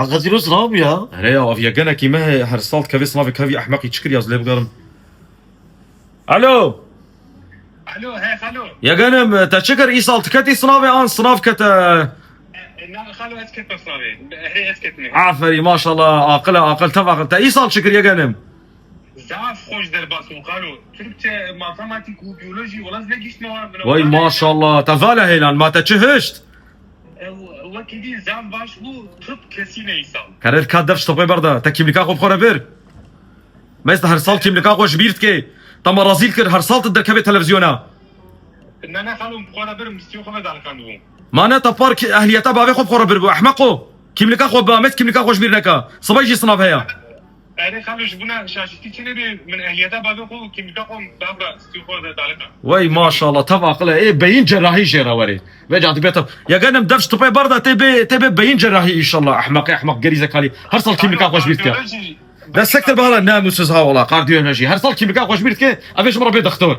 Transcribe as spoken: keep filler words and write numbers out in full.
Heqetî ro sınav bû ya. Here ya, ev yegenekî me he, her sal dikeve sınavê kevî ehmeqî çi kir ya, ez lê bigerim. Alo. Alo, he xalo. Yegenim, te çi kir, îsal tiketî sınavê an sınav kete? E, Na xalo, ez ketme sınavê. Herê ez ketme. Aferî, maşallah, aqil e, aqil, tev aqil. Te îsal çi kir yegenim? Zaf xweş derbas bûm xalo. Türkçe, matematik û biyoloji wala ez negihiştime wan. Vay maşallah, te vala hêlan, ma te çi hişt? E, Wekî dî zaf baş bû, tıp kesî ne îsal. Karer ka dev ji topê berda, te kîmlîka xwe bi xwe re bir. Meysta her sal kîmlîka xwe ji bîr dike. Te me razîl kir, her sal tu derkevê televizyona. Ne ne xalo, bi xwe re birim, mistiyê xwe vedaliqandibû. Ma ne te par ki-, ehliyeta bavê xwe bi xwe re biribû, ehmeqo. Kîmlîka xwe bi, Amed kîmlîka xwe ji bîr neka. Sibay jî sınav heye. Erê xalo, ji bona şaşitî çi nebe, min ehliyeta bavê xwe û kîmlîka xwe bavra mistiyê xwe vedaliqand. Wey maşallah, tev aqil e. Ê beyin cerrahî jê re werê. Ve cadî bê tev. Yegenim dev ji tupê berda tê bê, tê bê beyin cerrahî inşallah. Ehmeqê ehmeq, gerî zekalî. Her sal kîmlîka xwe ji bîr dike. Destektir bahara namussuz ha wala, kardiyoloji. Her sal kîmlîka xwe ji bîr dike, ev ê ji min re bê dextor.